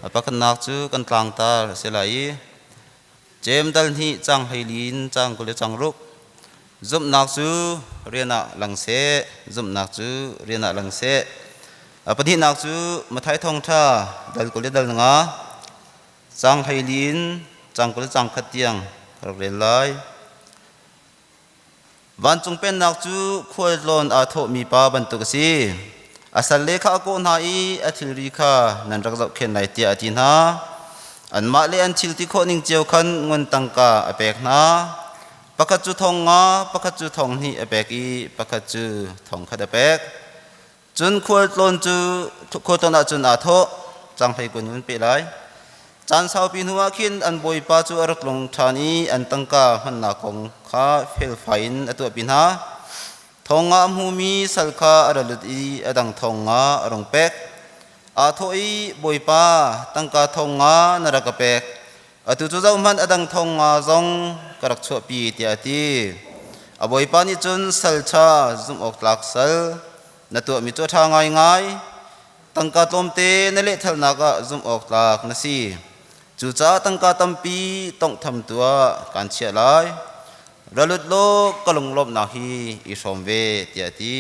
A pakhatnak cu kan tlangtar a si lai i Jeim dal hnih caang 14 in caang 26. Zumhnak cu rian ah lang seh, zumhnak cu rian ah lang seh. A pahnihnak cu Matthai thawngṭha dal 20 le dal 5 caang 14 in caang 20 caang khat tiang ka rak rel lai. Vancung Pennak cu khualtlawn aa thawhmi pa bantuk a si. A salle kha a kawh hna i a thilri kha nan rak zohkhenh lai tiah a ti hna. Anmah le an thil ti khawh ning cio khan ngun tangka a pek hna. Pakhat cu thong nga, pakhat cu thong hnih a pek i pakhat cu thong khat a pek. Cun khualtlawn cu khualtlawn ah cun aa thawh. Canghlei kun in pe lai. Caan saupi hnuah khin an bawipa cu a rak tlung ṭhan i an tangka hmannak kong kha felfai in a tuahpi hna. Thong nga a hmumi sal kha a ra lut i a dang thong nga a rung pek. Aa thawh i, Bawipa, tangka thong nga na rak ka pek. Atu cu zohhmanh a dang thong nga zong ka rak chuahpi, tiah a ti. A bawipa nih cun sal ṭha zumh awk tlak sal na tuahmi cu a ṭha ngaingai. Tangka tlawmte na lehthalnak ah zumh awk tlak na si. Cucaah tangka tampi tawnghtham tuah kaan chiah lai. Ra lut law ka lunglawmhnak hi i hrawm ve, tiah a ti.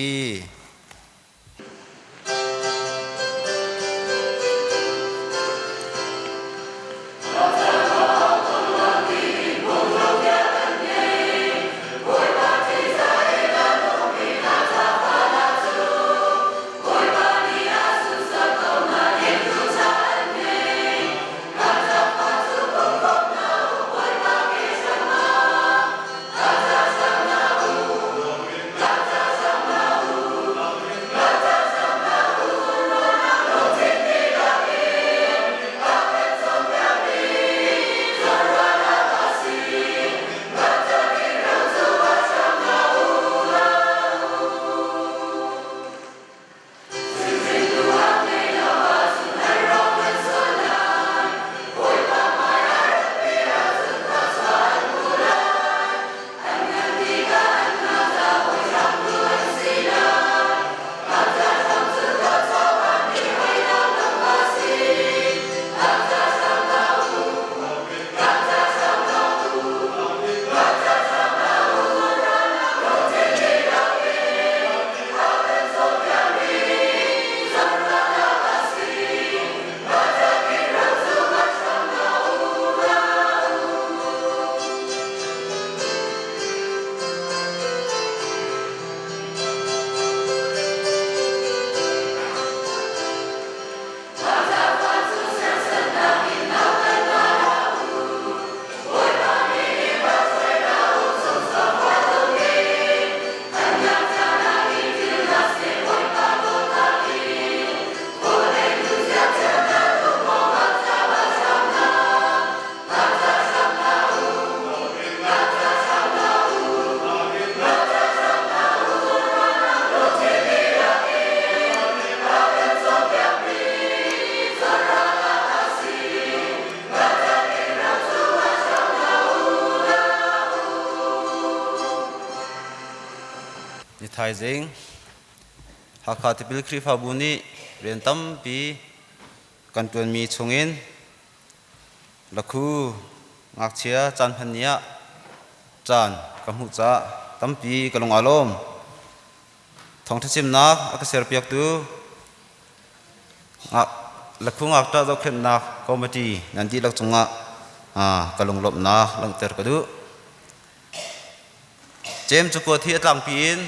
Ni thaizing Hakha Tipil Khrihfabu nih rian tampi kan ṭuanmi chungin Lakhu ngakchia caan hman ni ah caan ka hmuh caah tampi ka lung aa lawm. Thawngṭha chimnak a ka serpiaktu Lakhu ngakṭah zohkhenhnak committee nan dihlak cungah ka lunglawmhnak langhter ka duh. Jeim cakuat hi a tlangpi in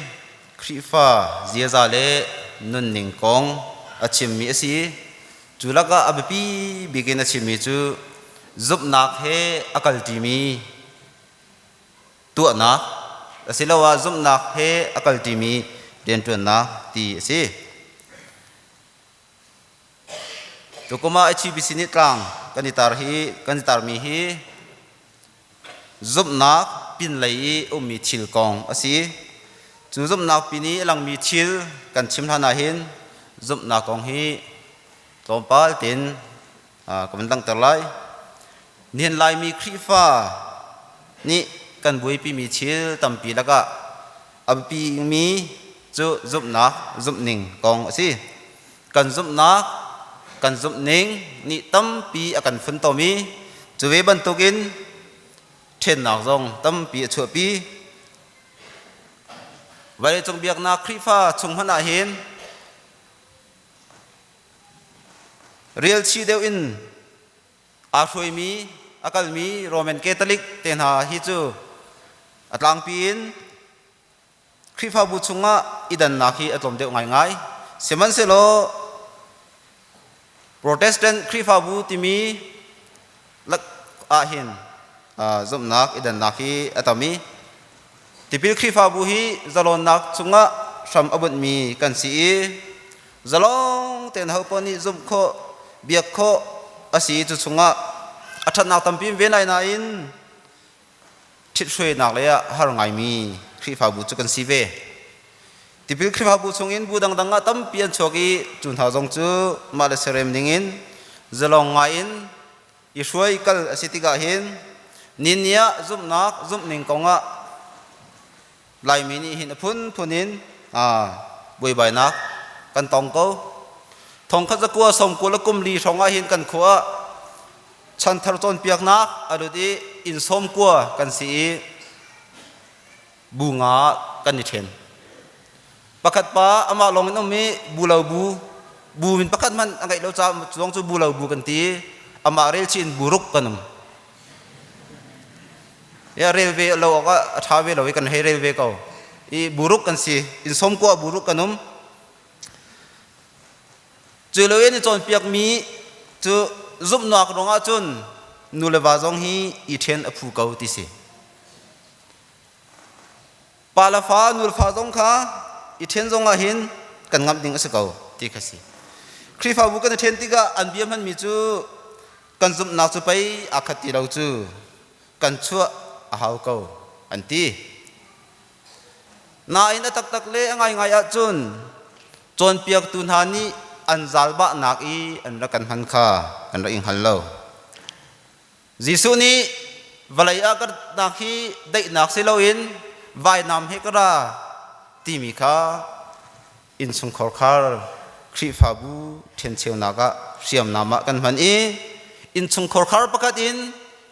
Khrihfa ziaza le nunning kong a chimmi a si. Cu lakah a biapi bik in a chimmi cu zumhnak he a kalṭimi tuahnak asiloah zumhnak he a kalṭimi rianṭuannak ti a si. Tukum ah HCBC nih tlang kan i tar hi kan i tarmi hi zumhnak pinlei i ummi thil kong a si. Cu zumhnak pin i a langmi thil kan chim hlan ahhin zumhnak kong hi tlawmpal tein ka van langhter lai. Nihin Laimi Khrihfa nih kan buaipimi thil tampi lakah a biapimi cu zumhnak, zumhning kong a si. Kan zumhnak Kan zumhning nih tampi a kan funtom i cu ve bantukin ṭhennak zong tampi a chuahpi. Vawleicung biaknak Khrihfa chung hmanh ah hin rialchi deuh in aa hruaimi a kalmi Roman Catholic te hna hi cu a tlangpi in Khrihfabu chungah i dannak hi a tlawm deuh ngaingai. Sihmanhsehlaw Protestant Khrihfabu timi lak ahhin zumhnak i dannak hi a tam i tipil Khrihfabu hi zalawnnak chungah hram a bunhmi kan si i zalong tein hopaoh nih zumh khawh, biak khawh a si i cu chungah a ṭhatnak tampi ve lai nain ṭhithruainak lei ah har ngaimi Khrihfabu cu kan si ve. Tipil Khrihfabu chungin bu dangdang ah tampi an chuak i cu hna zong cu mah le serem ningin zalong ngai in i hruai kal a si tikah hin ni ah zumhnak zumhning kongah Laimi nih hin a phunphun in buaibainak kan tong ko. Thongkhat zakua sawmkul le kum li hrawng ah hin kan khua ah chanthar cawnpiaknak a lut i inn sawmkua kan si i bu nga kan i ṭhen. Pakhat pa amah lawng in um i bu lo bu bu min pakhat hmanh a ngeih lo caah zong cu bu lo bu kan ti i amah relchih in bu ruk kan um. Ya rel ve lo awk ah a ṭha ve lo i kan hei rel ve ko. I buruk kan si. Inn sawmkua buruk kan um. Cu lo in i cawnpiakmi cu zumhnak ruangah cun nu le va zong hi i ṭhen a phu ko ti si. Pa le fa, nu le fa zong kha i ṭhen zong ah hin kan ngamh ding a si ko ti kha si. Khrihfabu kan i ṭhen tikah an bia hmanmi cu kan zumhnak cu pei aa khat ti lo cu kan chuah a hau ko an ti. Nain a taktak le a ngaingai ahcun cawnpiaktu hna nih an zalbahnak i an rak kan hman kha kan rak i hngal lo. Jesuh nih vawlei ah ka ratnak hi daihnak si loin vainam he ka ra timi kha innchungkhar khar Khrihfabu ṭhencheunak ah hriamnam ah kan hman i innchungkhar khar pakhat in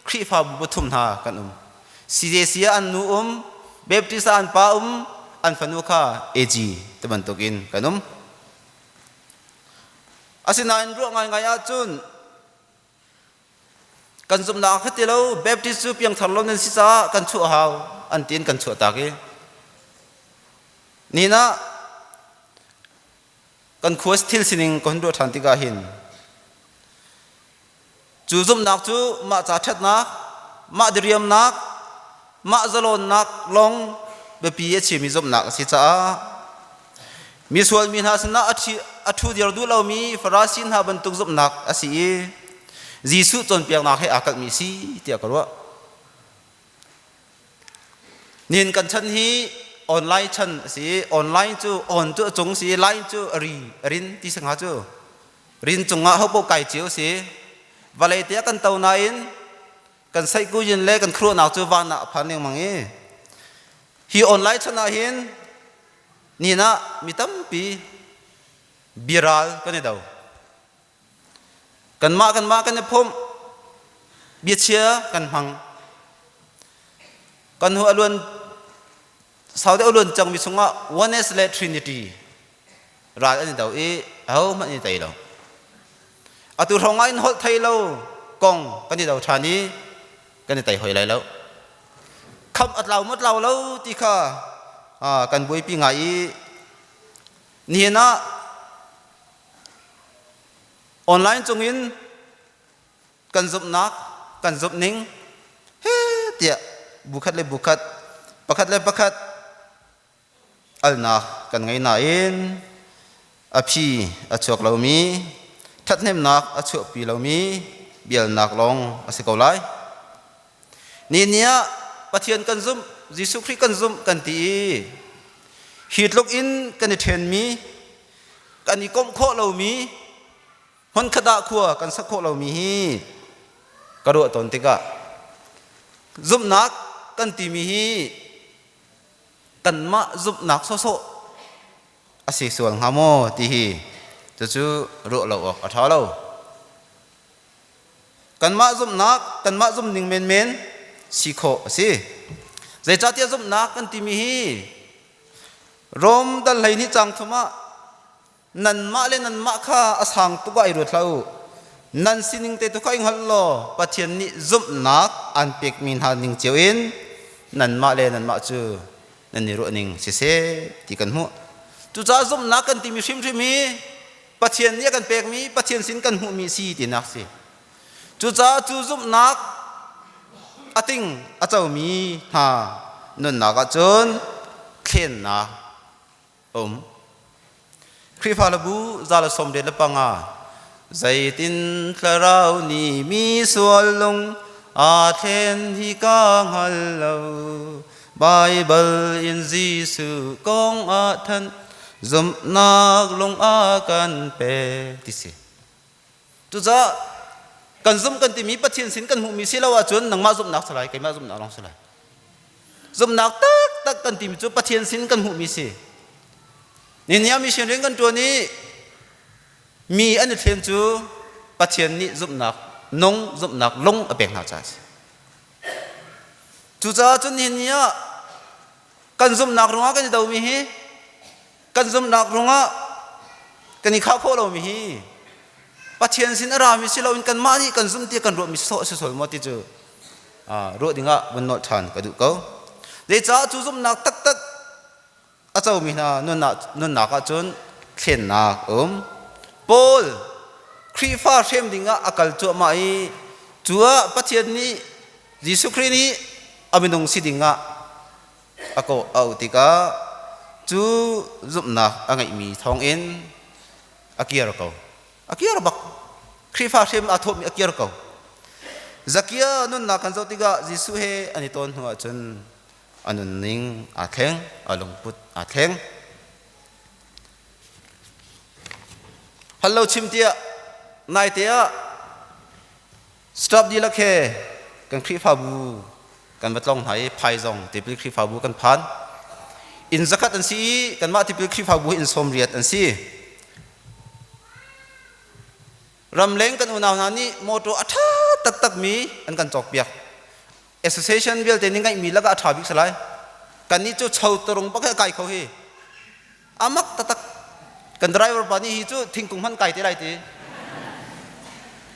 Khrihfabu pathum hna kan um. CJC ah an nu um, Baptist ah an pa um, an fanu kha AG ti bantukin kan um. Asinain ruah ngaingai ahcun Kan zumhnak kha ti lo Baptist cu piangthar lo nan si caah kan chuah hau an tiin kan chuah tak i nihin ah kan khua thil sining ka hun ruah ṭhan tikah hin cu zumhnak cu mah ca ṭhatnak mah diriamnak mah zalawnnak lawng biapi a chimi zumhnak a si caah misual mi hna sinah a ṭhu dir duh lomi Farasi hna bantuk zumhnak a si i Jesuh cawnpiaknak he aa kalhmi si tiah ka ruah. Nihin kan chan hi online chan a si. Online cu on cu a cung si, line cu a ri, a rin ti sangha cu. Rin cungah hopo kai cio si. Vawlei te ah kan to nain kan saihkuyin le kan khuaruahnak cu van ah a phan lengmang i hi online chan ah hin nihin ah mi tampi biaral kan i do. Kanmah kanmah kan i phomh, biachia kan hmang. Kan hu a luan sau deuh luan cangmi chungah oneness le trinity ral an i do i ahohmanh an i tei lo. Atu hrawng ah in holh thei lo kong kan i do ṭhan i kan i tei hoi lai lo. Khamh a tlau maw tlau lo ti kha kan buaipi ngai i nihin ah online cungin kan zumhnak kan zumhning he tiah bu khat le bu khat pakhat le pakhat alnak kan ngei nain a phi a chuak lomi ṭhathnemnak a chuahpi lomi bialnak lawng a si ko lai. Ni ni ah Pathian kan zumh, Jesuh Khrih kan zumh kan ti i hi tluk in kan i ṭhenmi, kan i komh khawh lomi, hmunkhat ah khua kan sak khawh lomi hi ka ruah tawn tikah zumhnak kan timi hi kanmah zumhnak sawhsawh a si sual hnga maw ti hi Cucu ruah lo awk a ṭha lo. Kanmah zumhnak, kanmah zumhning menmen si khawh a si. Zeicahtiah zumhnak kan timi hi Rom dal 12 caang thum ah nanmah le nanmah kha a sang tuk ah i ruat hlah u. Nan sining te tu kha i hngalh law Pathian nih zumhnak aan pekmi hna ning cio in nanmah le nanmah cu nan i ruahning siseh ti kan hmuh. Cucaah zumhnak kan timi hrimhrim hi Pathian nih a kan pekmi, Pathian sin kan hmuhmi si tinak si. Cucaah cu zumhnak a ting a comi hna nunnak ahcun thlennak a um. Khrihfa labu 185 zeitin thlarau nih mi sual lung aa thlen hi ka hngal lo. Baibal in Jesuh kong ah thanh zumhnak lung a kan pe ti si. Cucaah kan zumh kan timi Pathian sin kan hmuhmi si lo ahcun nangmah zumhnak si lai, keimah zumhnak lawng si lai. Zumhnak taktak kan timi cu Pathian sin kan hmuhmi si. Nihin ah mission rian kan ṭuan i mi an i thlen cu Pathian nih zumhnak nung zumhnak lung a pek hna caah a si. Cucaah cun nihin ni ah kan zumhnak ruangah kan i domi hi kan zumhnak ruangah kan i khah khawh lomi hi Pathian sin a rami si loin kanmah nih kan zumh ti kan ruahmi sawh si sual maw ti cu ruah dingah vun nolh ṭhan ka duh ko. Zeicah cu zumhnak taktak a comi hna nunnak ahcun thlennak a um. Paul Khrihfa hrem dingah a kal cuahmah i cu ah Pathian nih Jesuh Khrih nih a minung si dingah a kawh a auh tikah cu zumhnak a ngeihmi thawngin a kir ko. A kir bak. Khrihfa hrem aa thawhmi a kir ko. Zakia nunnak kan zoh tikah Jesuh he an i tawn hnu ahcun a nunning aa thleng, a lungput aa thleng. Hal lo chim tiah naite ah Stop dihlak he kan Khrihfabu kan va tlong hna i Phaizawng tipil Khrihfabu kan phan. Inn zakhat an si i kanmah tipil Khrihfabu hi inn 80 an si. Ramleng kan unau hna nih motor a ṭha taktakmi an kan cawkpiak. Association vialte nih ngeihmi lakah a ṭha bik si lai. Kannih cu cho tarung bak he a kai kho hi. Amak taktak. Kan driver pa nih hi cu thingkung hman kai te lai ti.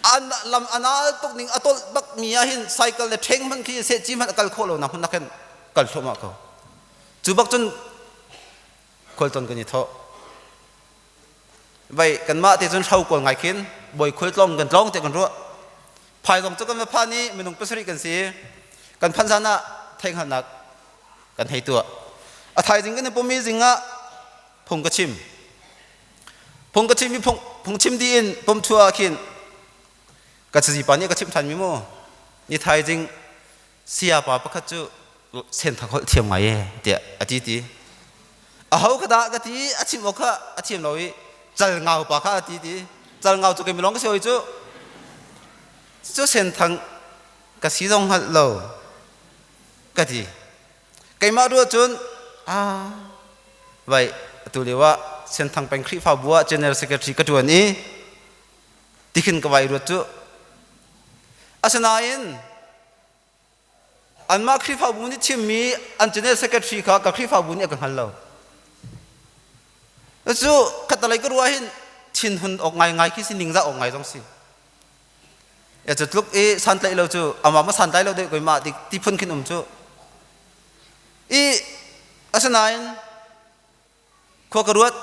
An lam anal tuk ning a tolh bak mi ah hin cycle le ṭheng hman khi seh ci hman a kal khawh lo nak hmun nak hin kal thluahmah ko. Cu bak cun khualton kan i thawh. Vai kanmah te cun hro kawl ngai khin bawi khual tlawng kan tlawng te kan ruah. Phaizawng cu kan va phan i minung pasarih kan si. Kan phanh zan ah theihhngalhnak kan hei tuah. A thaizing kan i pum i zing ah phung ka chim. Phung ka chim i phung, phung chim dih in pum chua ah khin ka cazi pa nih ka chimh ṭhan mi mu. Ni thaizing sayapa pakhat cu senthak holh thiam ngai e tiah a ti ti. Aho ka dah ka ti a chim awk kha a thiam lo i cal ngau pa kha a ti ti. Cal ngau cu keimah lawng ka si hoi cu. Cu senthang ka si zong hngalh lo ka ti. Keimah ruah cun ah vai atu lio ah Senthang peng Khrihfabu ah General Secretary ka ṭuan i tikhin ka vai ruat cu. Asinain anmah Khrihfabu nih chimmi an General Secretary kha ka Khrihfabu nih a ka hngal lo. Cu khatalei ka ruah hin thinhun awk ngaingai khi si ningzah awk ngai zong si. Ya cu tluk i santlaih lo cu amah ma santlai lo deuh keimah ti ti phun khin um cu. I asinain khua ka ruat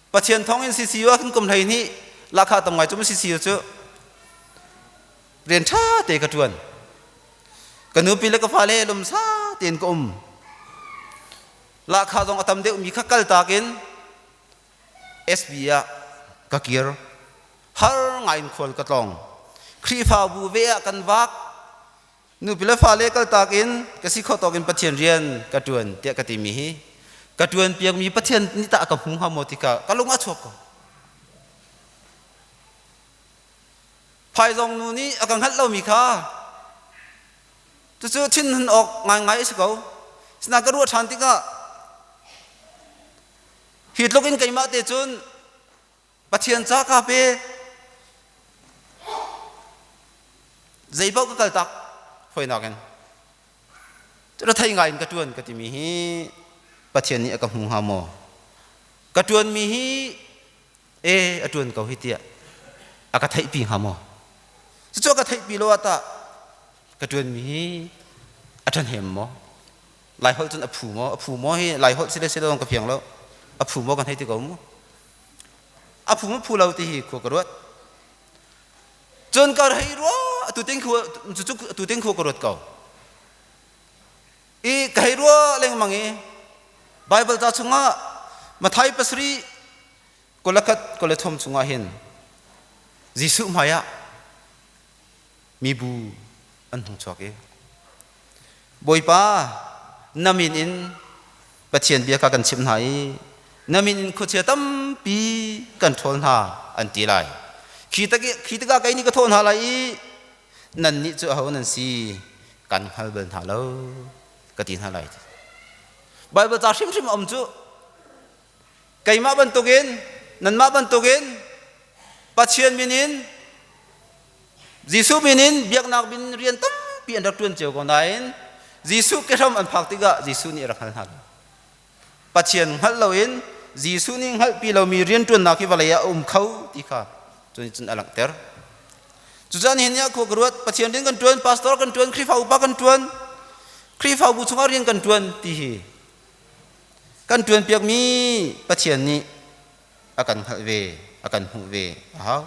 Pathian thawng in CCU ah khin kum 12 lahkhah tam ngai cu CCU cu rian ṭha te ka ṭuan. Ka nupi le ka fale lumsa tein ka um. Lahkhah zong a tam deuhmi kha kaltak in SB ah ka kir. Har ngai in khual ka tlawng. Khrihfabu ve ah kan vak. Nupi le fale kaltak in ka si kho tawk in Pathian rian ka ṭuan tiah ka timi hi ka ṭuan piakmi Pathian nih tah ka hmu hnga maw ti kha ka lung a chuak ko. Phaizawng nu nih a ka hngalh lomi kha cucu thinhun awk ngaingai a si ko. Sinain ka ruah ṭhan tikah hi tluk in keimah te cun Pathian ca ka pe. Zei paoh ka kal tak hawinak in. Cu thei ngai in ka tuan ka timi hi Pathian nih a ka hmu hnga maw? Ka tuanmi hi e a tuan ko hi tiah a ka theihpi hnga maw? Cucu a ka theihpi lo ah tah ka tuanmi hi a ṭhahnem maw? Laiholh cun a phu maw? A phu maw hi Laiholh si le si lo ka fiang lo. A phu maw kan hei ti ko mu. A phu maw phu lo ti hi khua ka ruat. Cun ka hei rua atu ting khu cu atu ting khu ka ruat ko. I ka hei rua lengmang i Bible ca chungah Mathai pasarih 21 23 chungah hin Jesuh hmaiah mibu an hung chuak i Bawipa na min in Pathian bia kha kan chimh hna i na min in khuachia tampi kan ṭhawl hna an ti lai. Khi tikah kei nih ka thawh hna lai i nannih cu aho nan si kan hngal bal hna lo ka ti hna lai. Baibal ca hrimhrim a um cu keimah bantukin nanmah bantukin Pathian min in Jesuh min in biaknak min rian tampi an rak ṭuan cio ko nain Jesuh kehram an phak tikah Jesuh nih a rak hngal hna lo. Pathian hngalh loin Jesuh nih hngalhpi lomi rianṭuannak hi vawlei ah a um kho ti kha cun cun a langhter. Cucaah nihin ni ah khua ka ruat Pathian rian kan ṭuan, pastor kan ṭuan, Khrihfa upa kan ṭuan, Khrihfabu chungah rian kan ṭuan ti hi kan ṭuanpiakmi Pathian nih a kan hngalh ve, a kan hmuh ve a hau.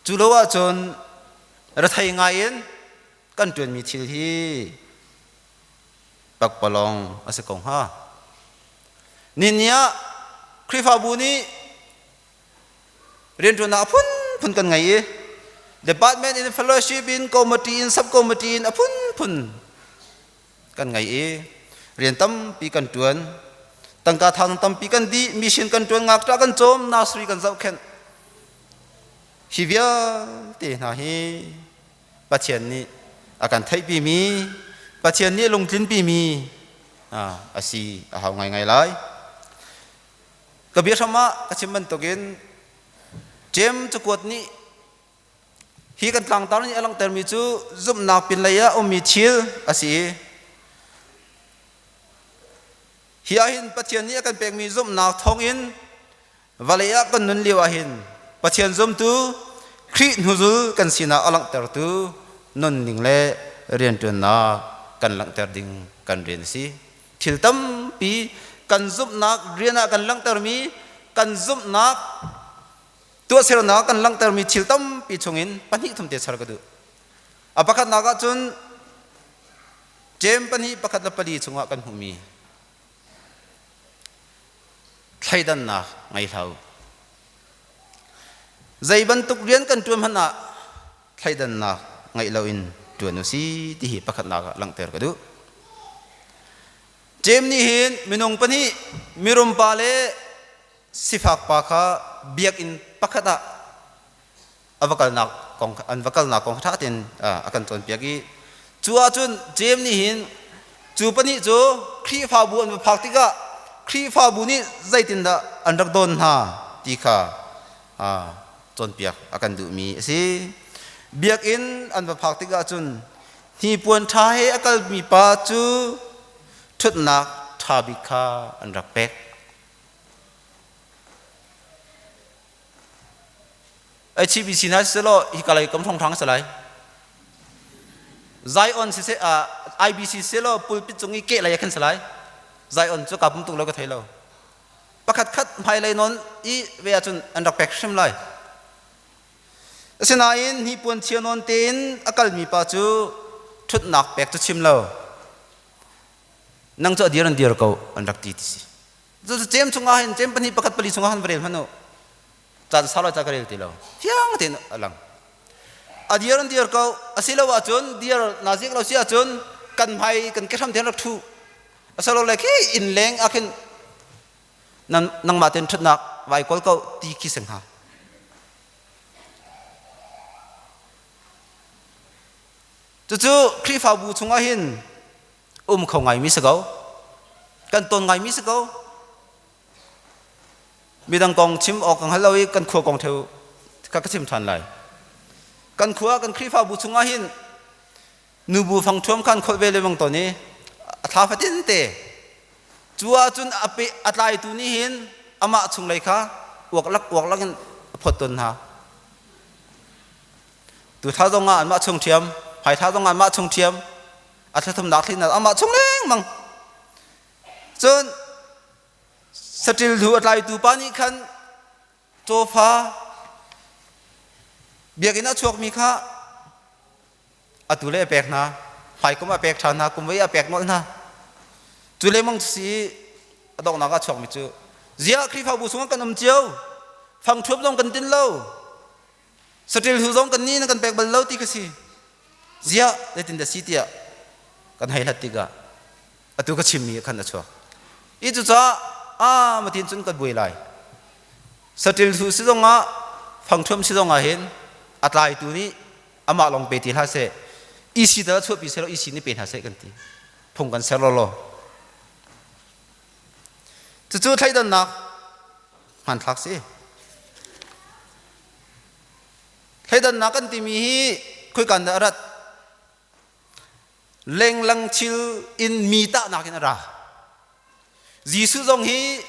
Cu lo ahcun rethei ngai in kan ṭuanmi thil hi pakpalawng a si ko hnga. Nini ah Khrihfabu nih rianṭuannak a phunphun kan ngei i department in fellowship in committee in subcommittee in a phunphun kan ngei i rian tampi kan ṭuan tangka thang tampi kan dih mission kan ṭuan ngakṭah kan cawm nursery kan zohkhenh hi vialte hna hi Pathian nih a kan theihpimi Pathian nih lungtlinpimi a si a hau ngaingai lai ka bia hram ah ka chim bantukin Jeim cakuat nih Hi kan tlangtar nih a langhtermi cu zumhnak pinlei ah ummi thil a si i hi ahhin Pathian nih a kan pekmi zumhnak thawngin vawlei ah kan nun lio ahhin Pathian zumtu Khrih hnuzul kan sinak a langhtertu nunning le rianṭuannak kan langhter ding kan rian a si. Thil tampi kan zumhnak rian ah kan langhtermi kan zumhnak Tuahsernak kan langhtermi thil tampi chungin pahnih thum te char ka duh. A pakhatnak ah cun Jeim 2 1 le 4 chungah kan hmuhmi thleidannak ngei hlah u. Zei bantuk rian kan ṭuan hmanh ah thleidannak ngeih loin ṭuan u si ti hi pakhatnak ah langhter ka duh. Jeim nih hin minung pahnih mirum pa le sifak pa kha biakinn pakhat ah a va kalnak kong an va kalnak kong ṭha tein a kan cawnpiak i cu ahcun Jeim nih hin cu pahnih cu Khrihfabu an va phak tikah Khrihfabu nih zeitindah an rak dawn hna ti kha cawnpiak a kan duhmi a si. Biakinn an va phak tikah cun hnipuan ṭha he a kalmi pa cu ṭhutnak ṭha bik kha an rak pek. HCBC hna siselaw hi kalay kam hrawnghrang si lai. Zion siseh IBC siselaw pulpit cung i keh lei ah khan si lai. Zion cu ka pum tuk lo ka thei lo. Pakhat khat hmailei nawn i ve ahcun an rak pek hrim lai. Asinain hnipuan chia nawn tein a kalmi pa cu ṭhutnak pek cu chim lo. Nang cu a dir an dir ko an rak ti ti si. Cucu cem chungah hin cem pahnih pakhat pali chungah han va rel hmanh u. Caan sau lai ca ka rel ti lo. Fiang tein a lang. A dir an dir ko. Asilo ahcun dir naa zik lo si ahcun kan hmai kan kehram te rak ṭhu. Asilo le khi inn leng ah khin nangmah ten ṭhatnak vai kawl ko ti khi si hnga. Cucu Khrihfabu chungah hin um kho ngaimi si ko. Kan ton ngaimi si ko. Midang kong chim awk ka hngal lo i kan khua kong theu ka ka chim ṭhan lai. Kan khua kan Khrihfabu chungah hin nubu fang ṭhuam khan kholh ve lengmang tawn i a thla fatin te cu ahcun a pe a tlaitu nih hin amah chunglei kha uak lak uak lak in a phawt tawn hna. Tu thla zong ah anmah chung ṭhiam, hmai thla zong ah anmah chung ṭhiam, a thla thumnak thlinak amah chung lengmang. Cun saṭil hnu a tlaitu pa nih khan cawfa biakinn a chuakmi kha atu le a pek hna, hmaikum a pek ṭhan hna, kum voi a pek nolh hna. Cu lengmang si a donghnak ah chuakmi cu ziah Khrihfabu chungah kan um cio, fangṭhuap zong kan tin lo, saṭil hnu zong kan nih na kan pek bal lo ti kha si. Ziah zeitin dah si tiah kan hei hlat tikah atu ka chimmi khan a chuak. I cucaah a matin cun kan buai lai. Saṭil thu si zongah fangṭhuam si zongah hin a tlaitu nih amah lawng pe ti hlah seh. EC tal chuahpi seh law EC nih pe hna seh kan ti. Phung kan ser lawlaw. Cucu thleidannak hmanthlak si. Thleidannak kan timi hi khoikan dah a rat? Lenglang thil in mi tahnak in a ra. Jesuh zong hi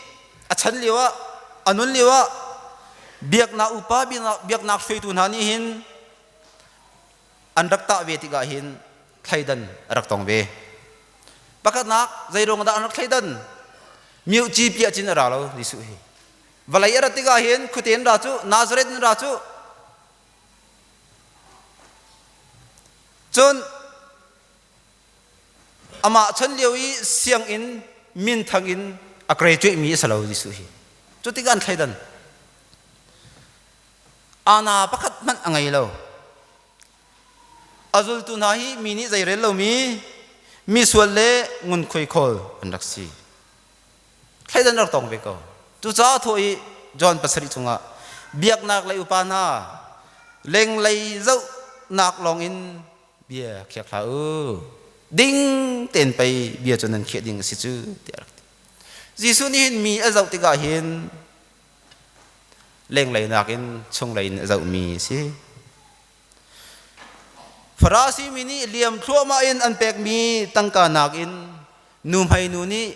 a chan lio ah, a nun lio ah biaknak upa biaknak hruaitu hna nih hin an rak tah ve tikah hin thleidan a rak tong ve. Pakhatnak zeiruang dah an rak thleidan? Miuci piah cin a ra lo Jesuh hi. Vawlei a rat tikah hin khuate in ra cu, Nazareth in ra cu. Cun amah chan lio i sianginn minthang in a graduate mi a si lo Jesuh hi. Cu tikah an thleidan. Ana pakhat hmanh a ngei lo. A zultu hna hi mi nih zeirel lomi misual le ngunkhuai khawl an rak si. Thleidan rak tong ve ko. Cucaah thawh i John pasarih chungah biaknak lei upa hna lenglei zohnak lawngin bia khiak hlah u. Ding tein pei bia cu nan khiah ding a si cu tiah a rak ti. Jesuh nih hin mi a zoh tikah hin lenglei nakin chunglei in a zohmi a si. Farasi mi nih liam thluahmah in an pekmi tangka nakin nuhmei nu nih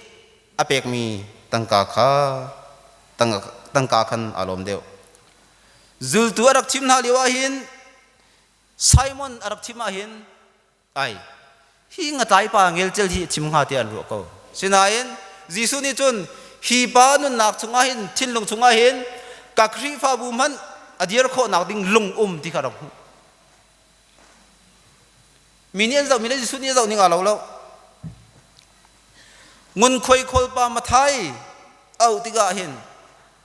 a pekmi tangka kha tangka khan aa lawm deuh. Zultu a rak thim hna lio ahhin Simon a rak thim ahhin ai hi ngatlai pa ngelcel hi a thim hnga tiah an ruah ko. Sinain Jesuh nih cun hi pa nunnak chungah hin thinlung chungah hin ka Khrihfabu hmanh a dir khawhnak ding lung um ti kha rak hmuh. Mi nih an zohmi le Jesuh nih a zoh ning aa lo lo. Ngunkhuai khawlpa Mathai auh tikah hin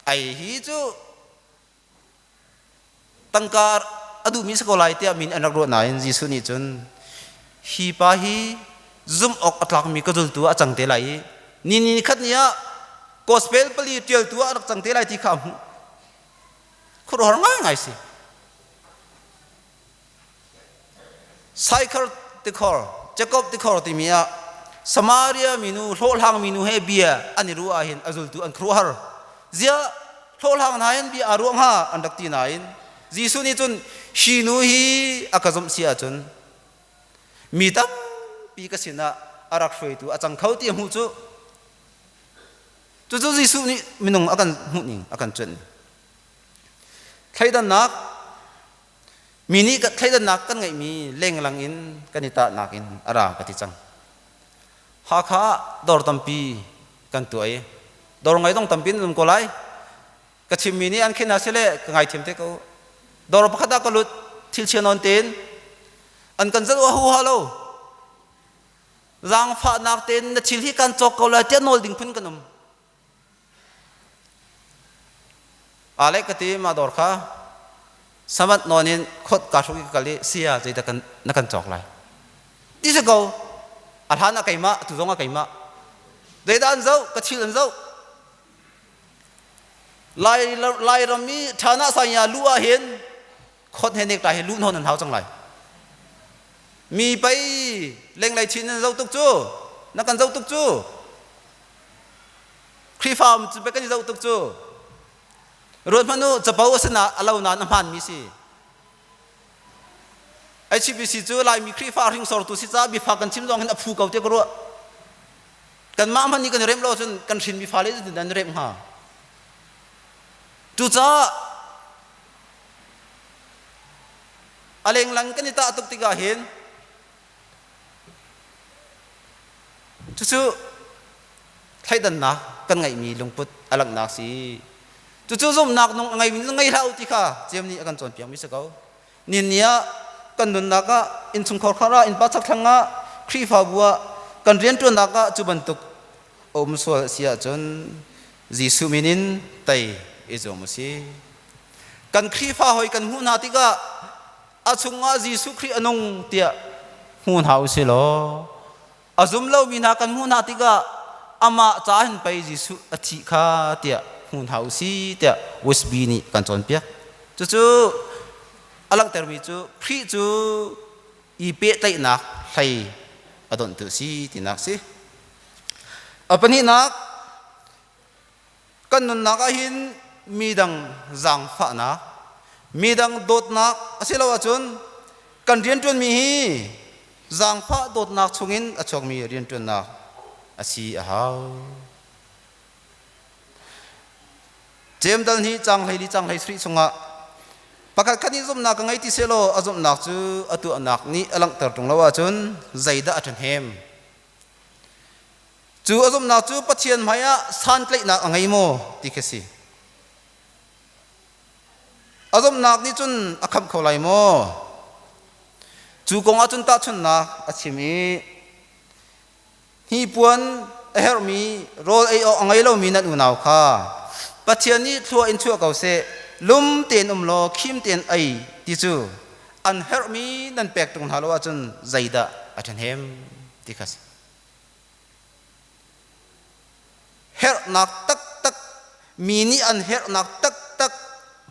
ai hi cu Tangka a duhmi si ko lai tiah min an rak ruah nain Jesuh nih cun hi pa hi zumh awk a tlakmi ka zultu ah a cang te lai i ni ni khat ni ah gospel pali ṭialtu ah a rak cang te lai ti kha a hmuh. Khuaruahhar ngaingai si. Saikhar tikhor, Jakob tikhor timi ah Samaria minu hlawhhlang minu he bia an i ruah ahhin a zultu an khuaruahhar. Ziah hlawhhlang hna hin bia aa ruah hnga an rak ti nain Jesuh nih cun hi nu hi a ka zumh si ahcun mi tampi ka sinah a rak hruaitu a cang kho ti a hmuh cu. Cucu Jesuh nih minung a kan hmuhning a kan cuanh. Thleidannak Mi nih thleidannak kan ngeihmi lenglang in kan i tahnak in a ra ka ti cang. Hakha ah dawr tampi kan tuah i dawr ngei dong tampi nan um ko lai. Ka chimmi nih an khin hna sile ka ngaithiam te ko. Dawr pakhat ah ka lut thil chia nawn tein an kan zalh hu ha lo. Zaangfahnak tein na thil hi kan cawk ko lai tiah nawl ding phun kan um. Aa ka ti mah dawr kha samat nawn in khot kaa hruk i ka kal i saya zeidah kan na kan cawk lai ti si ko a hlan ah keimah atu zong ah keimah zeidah an zoh ka thil an zoh lai Lairam i ṭhana sanya lu ah hin khot he nek ta hi lu nawn an hau cang lai mi pei lenglei chin nan zoh tuk cu na kan zoh tuk cu. Khrihfa um cu kan i zoh tuk cu. Ruat hmanh u, capo a si na a lo nain a hmaanmi si. HCBC cu Laimi Khrihfa hringsortu si caah biafak kan chim zong hin a phu ko tiah ka ruah. Kanmah hmanh nih kan i remh lo ahcun kan hrinmi fale zeitindah an i remh hnga? Cucaah a lenglang kan i tah tuk tikah hin cucu thleidannak kan ngeihmi lungput a langhnak si. Cucu zumhnak nung a ngeimi ngei hlah u ti kha Jeim nih a kan cawnpiakmi si ko. Nin ni ah kan nunnak ah innchungkhar khar ah innpa chakthlang ah Khrihfabu ah kan rianṭuannak ah cu bantuk a um sual a si ahcun Jesuh min in tei i zuam u sih. Kan Khrihfa hawi kan hmuh hna tikah a chungah Jesuh Khrih a nung tiah hmu hna u sih law a zum lomi hna kan hmuh hna tikah amah ca hin pei Jesuh a thih kha tiah hmu hna u si tiah USB nih kan cawnpiak. Cucu a langhtermi cu Khrih cu i pehtlaihnak hlei a donhtu si tinak si. A pahnihnak kan nunnak ah hin midang zaangfahnak, midang dawtnak asilo ahcun kan rianṭuanmi hi zaangfah dawtnak chungin a chuakmi rianṭuannak a si a hau. Jeim dal hnih caang 14 caang 17 chungah pakhat khat nih zumhnak ka ngei ti sehlaw a zumhnak cu a tuahnak nih a langhter ṭung lo ahcun zeidah a ṭhahnem? Cu a zumhnak cu Pathian hmaiah santlaihnak a ngei maw ti khi si. A zumhnak nih cun a khamh kho lai maw? Cu kong ah cun tahchunhnak a chim i hnipuan a herhmi rawl ei awk a ngei lomi nan unau kha Pathian nih thlua in chuah ko seh, lum tein um law khim tein ei ti cu an herhmi nan pek ṭung hna lo ahcun zeidah a ṭhahnem ti kha si. Herhnak taktak mi nih an herhnak taktak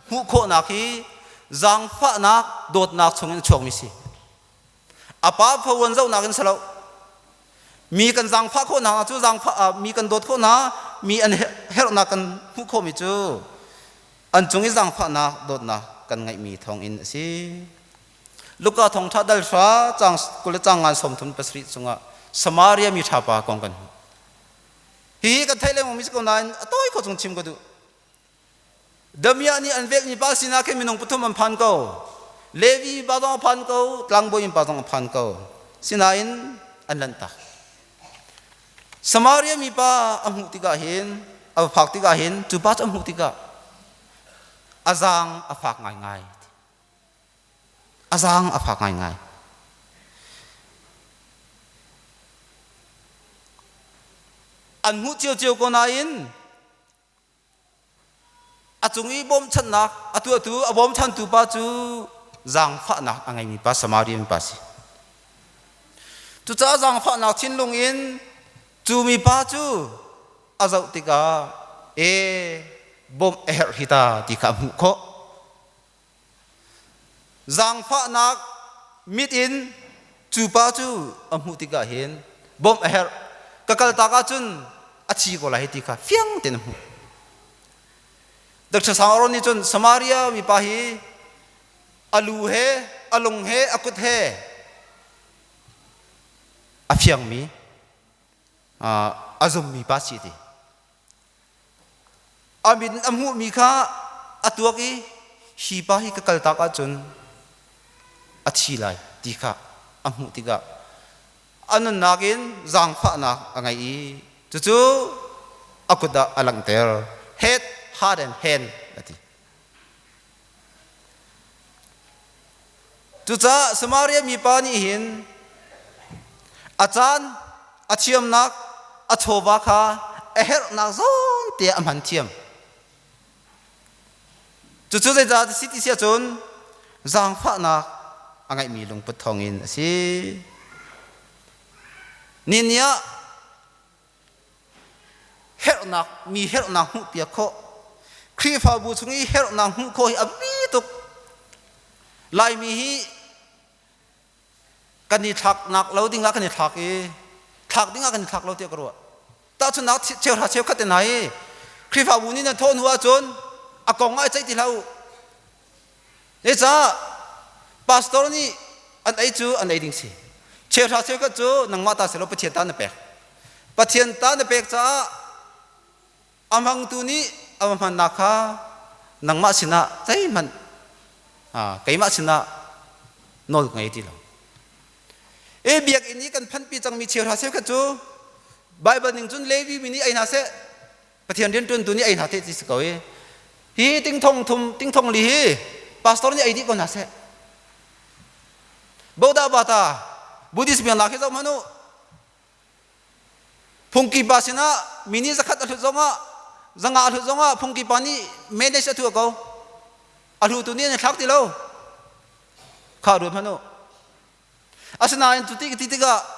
hmuh khawhnak hi zaangfahnak dawtnak chungin a chuakmi si. A pa phawan zohnak in si lo. Mi kan zaangfah khawhnak cu zaangfah mi kan dawt khawh hna, mi an herhnak kan hmuh khawhmi cu an cung i zaangfahnak dawtnak kan ngeihmi thawngin a si. Luka thawngṭha dal hra caang 20 le caang ngan 37 chungah Samaria mi ṭha pa kong kan hmuh. Hihi kan theih lengmang mi si ko nain a tawi kho chung chim ka duh. Damiah nih an velhmi pa sinah khin minung pathum an phan ko. Levi pa zong a phan ko, tlangbawi pa zong a phan ko. Sinain an lanhtak. Samaria mi pa a hmuh tikah hin, a va phak tikah hin, cu pa cu a hmuh tikah a zaang a fak ngaingai. A zaang a fak ngaingai. An hmuh ciocio ko nain a cung i bawmchanhnak a tuahtu a bawmchantu pa cu zaangfahnak a ngeimi pa Samaria mi pa si. Cucaah zaangfahnak thinlung in cu mipa cu a zoh tikah e bawmh a herh hi ta ti kha a hmuh khawh. Zaangfahnak mit in cu pa cu a hmuh tikah hin bawmh a herh. Ka kaltak ahcun a thi ko lai ti kha fiang tein a hmuh. Dr. Sangaron nih cun Samaria mipa hi a lu he, a lung he, a kut he a fiangmi, a zummi pa si ti. A mit in a hmuhmi kha a tuak i hi pa hi ka kaltak ahcun a thi lai ti kha a hmuh tikah a nunnak in zaangfahnak a ngei i cucu a kut ah a langhter. Head, heart and hand a ti. Cucaah Samaria mipa nih hin a caan, a thiamnak, a chawva kha a herhnak zawn te a hman thiam. Cucu zeicah si ti si ahcun zaangfahnak a ngeihmi lungput thawngin a si. Ni ni ah herhnak mi herhnak hmuhpiak khawh Khrihfabu chung i herhnak hmuh khawh hi a biapi tuk Laimi hi kan i thlaknak lo dingah kan i thlak i thlak dingah kan i thlak lo tiah ka ruah. Tahchunhnak cheuhra cheukhat in hai Khrihfabu nih nan thawh hnu ahcun a kong ah i ceih ti hlah u. Zeicah pastor nih an ei cu an ei ding si. Cheuhra cheukhat cu nangmah ta si lo Pathian ta na pek. Pathian ta na pek caah a hmangtu nih a va hmannak kha nangmah sinah zeihmanh keimah sinah nawl ka ngei ti lo. E biakinn i kan phanpi cangmi cheuhra cheukhat cu Bible ning cun Levi mi nih ei hna seh Pathian rianṭuantu nih ei hna te ti si ko i hi tingthong thum tingthong li hi pastor nih ei dih ko hna seh Boda bata Buddhist biaknak hi zoh hmanh u phungki pa sinah mi nih zakhat a hlut zongah zanga a hlut zongah phungki pa nih manage a tuah ko a hlutu nih an i thlak ti lo kha ruat hmanh u asinain cu ti ti tikah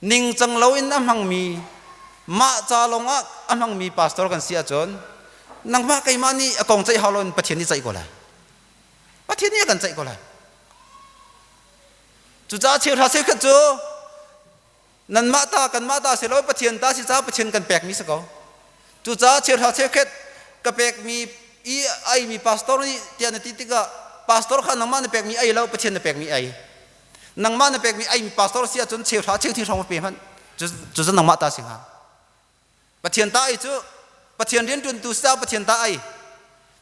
ningcang loin a hmangmi mah ca lawngah a hmangmi pastor kan si ahcun nangmah keimah nih a kong ceih hau loin Pathian nih ceih ko lai Pathian nih a kan ceih ko lai cucaah cheuhra cheukhat cu nanmah ta kanmah ta si lo Pathian ta si caah Pathian kan pekmi si ko cucaah cheuhra cheukhat ka pekmi i aimi pastor nih tiah na ti tikah pastor kha nangmah na pekmi ai lo Pathian na pekmi ai nangmah na pekmi ai pastor si ahcun cheuhra cheuthing hrawng pe hmanh cu cu nangmah ta si hnga Pathian ta ai cu Pathian rianṭuantu si caah Pathian ta ai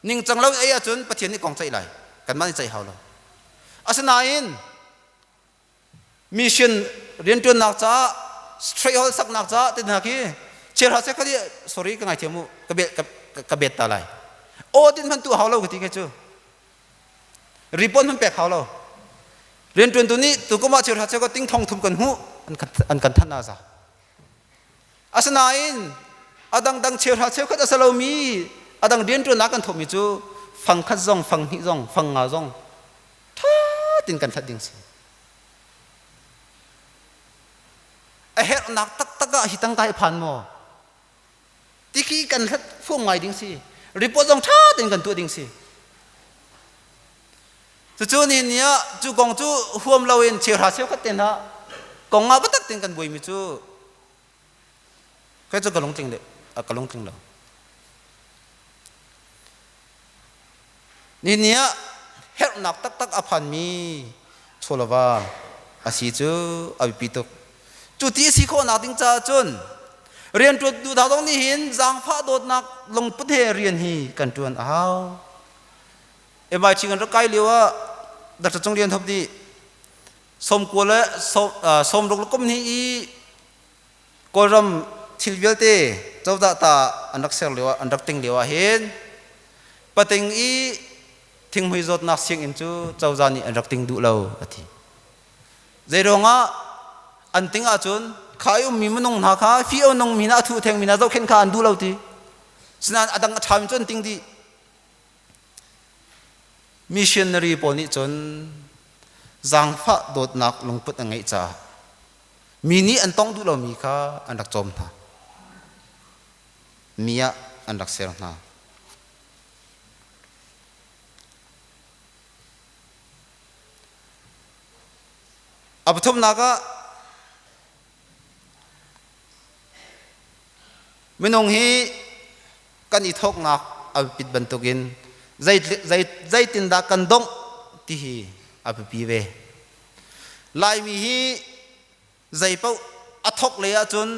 ningcang lo ai ahcun Pathian nih kong ceih lai kanmah nih ceih hau lo asinain mission rianṭuannak caah straight hall saknak caah te hna khi cheuhra cheukhat hi sorry ka ngaithiam u ka bet ka bet ta lai audit hman tu hau lo ka ti khi cu report hman pek hau lo rianṭuantu nih tukum ah cheuhra cheukhat ting thong thum kan hmuh an kan thanh a za Asinain a dangdang cheuhra cheukhat a si lomi a dang rianṭuannak kan thawhmi cu fang khat zong, fang hnih zong, fang nga zong ṭha tein kan hlat ding si. A herhnak taktak ah hi tangka hi phan maw? Ti khi kan hlat fuam ngai ding si. Report zong ṭha tein kan tuah ding si. Cucu ni ni ah cu kong cu huam loin cheuhra cheukhat te hna kong ah biatak tein kan buaimi cu kei cu ka lungtling le ka lungtling lo. Ni ni ah herhnak taktak a phanmi chawlava a si cu a biapi tuk. Cu ti a si khawhnak ding caah cun rianṭuan tu hna zong nih hin zaangfah dawtnak lungput he rian hi kan ṭuan a hau. MIT kan rak kai lio ah Dr. Cung Lian Thop nih sawmkua le sawmruk le kum hnih i Kawlram thil vialte cozah ta an rak ser lio ah an rak ting lio ah hin pating i thinghmui zawtnak sianginn cu cozah nih an rak ting duh lo a ti. Zeiruangah an ting ahcun kha i ummi minung hna kha fi a nungmi hna a thu thengmi hna zohkhenh kha an duh lo ti. Sinain a dang a ṭhami cu an ting dih. Missionary pawl nih cun zaangfah dawtnak lungput an ngeih caah mi nih an tong duh lomi kha an rak cawm hna. Mi ah an rak ser hna. A pathumnak ah minung hi kan i thawknak a biapit bantukin zeitindah kan dongh ti hi a biapi ve. Laimi hi zeipaoh a thawk lei ahcun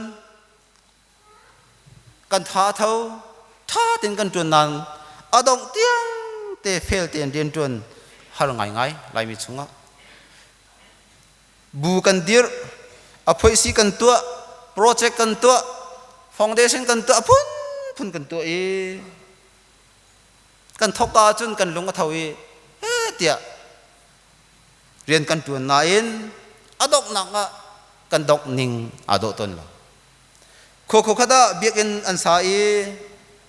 kan tha tho tha tein kan ṭuan nain a dongh tiang te fel tein rianṭuan har ngaingai Laimi chungah. Bu kan dirh, a phoihsi kan tuah, project kan tuah, foundation kan tuah, a phunphun kan tuah i kan thawk ahcun kan lung a tho i he tiah rian kan ṭuan nain a donghnak ah kan dongh ning aa dawh tawn lo. Khua khua khat ah biakinn an sa i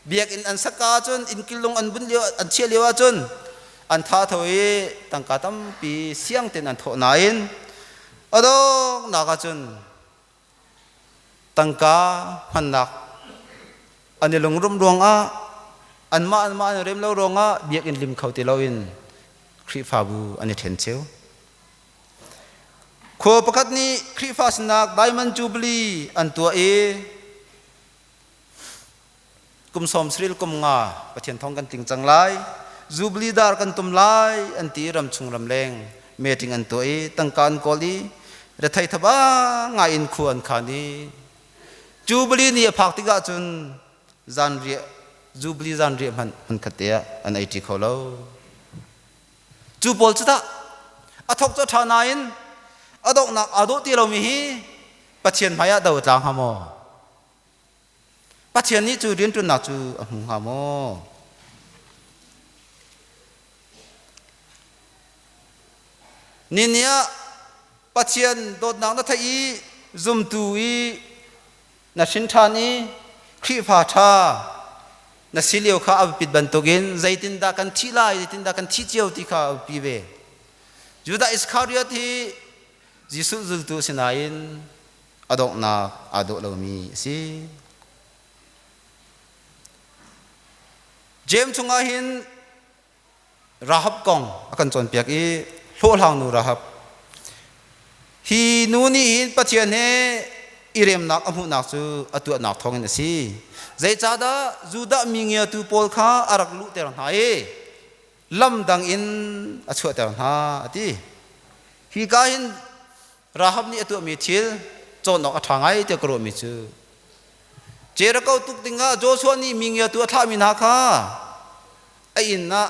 biakinn an sak ahcun innkil lung an bunh lio an chiah lio ahcun an tha tho i tangka tampi siang tein an thawh nain a donghnak ahcun tangka hmannak an i lungrum ruangah anmah anmah an i rem lo ruangah biakinn lim kho ti loin Khrihfabu an i ṭhen cheu. Khua pakhat nih Khrihfa sinak Diamond Jubilee an tuah i kum sawm saril kum nga Pathian thawng kan tling cang lai. Jubilee dar kan tum lai an ti ramchung ramleng meeting an tuah i tangka an kawl i rethei thaba ngai in khua an khan i Jubilee ni a phak tikah cun zanriah Jubilee zanriah hmanh hmunkhat te ah an ei ṭi kho lo. Cu pawl cu tah a thawk cu a ṭha nain a donghnak aa dawh ti lomi hi Pathian hmaiah do a tla hnga maw? Pathian nih cu rianṭuannak cu a hmu hnga maw? Ni ah Pathian dawtnak na theih i zumtu i na hrin ṭhan i Khrihfa ṭha na si lio kha a biapit bantukin zeitindah kan thih lai, zeitindah kan thih cio ti kha a biapi ve. Judah Iskariot hi Jesuh zultu a si nain a donghnak aa dawh lomi a si. Jeim chungah hin Rahab kong a kan cawnpiak i hlawhhlang nu Rahab hi nu nih hin Pathian he i remnak a hmuhnak cu a tuahnak thawngin a si. Zeicahdah Judah mi ngiatu pawl kha a rak luhter hna i lam dang in a chuahter hna a ti. Hi ka hin Rahab nih a tuahmi thil cawn awk a ṭha ngai tiah ka ruahmi cu Jericho tuk dingah Joshua nih mi ngiatu a thlahmi hna kha a inn ah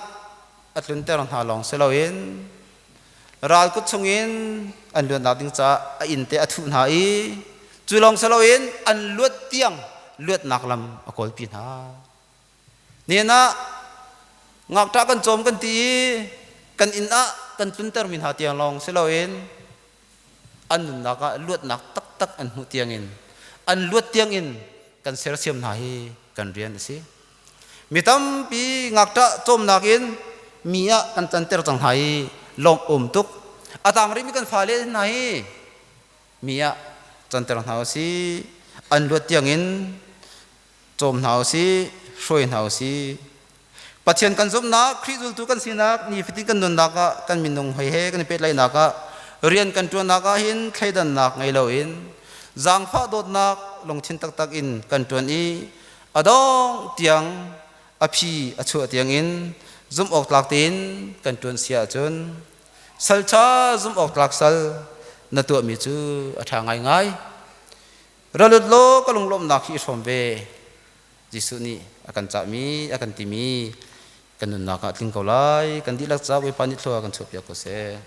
a tlunter hna lawng si loin ral kut chungin an luatnak ding caah a inn te a thuh hna i cu lawng si loin an luat tiang luatnak lam a kawlpi hna. Nihin ah ngakṭah kan cawm kan ti i kan inn ah kan tluntermi hna tiang lawng si loin an nunnak ah luatnak taktak an hmuh tiangin an luat tiangin kan sersiam hna hi kan rian a si. Mi tampi ngakṭah cawmnak in mi ah kan canter cang hna i lawmh um tuk. A tang rihmi kan fale hna hi mi ah canter hna u sih. An luat tiangin cawm hna u sih, hruai hna u sih. Pathian kan zumhnak, Khrih zultu kan sinak, nifatin kan nunnak ah kan minung hoi he kan i pehtlaihnak ah rian kan ṭuannak ah hin thleidannak ngei loin zaangfah dawtnak lungthin taktak in kan ṭuan i a dongh tiang a phi a chuah tiangin zumh awk tlak tein kan ṭuan si ahcun salṭha zumh awk tlak sal na tuahmi cu a ṭha ngaingai. Ra lut law ka lunglawmhnak hi i hrawm ve. Jesuh nih a kan cahmi, a kan timi kan nunnak ah tling ko lai. Kan dihlak ca Bawipa nih thlua kan chuahpiak ko seh.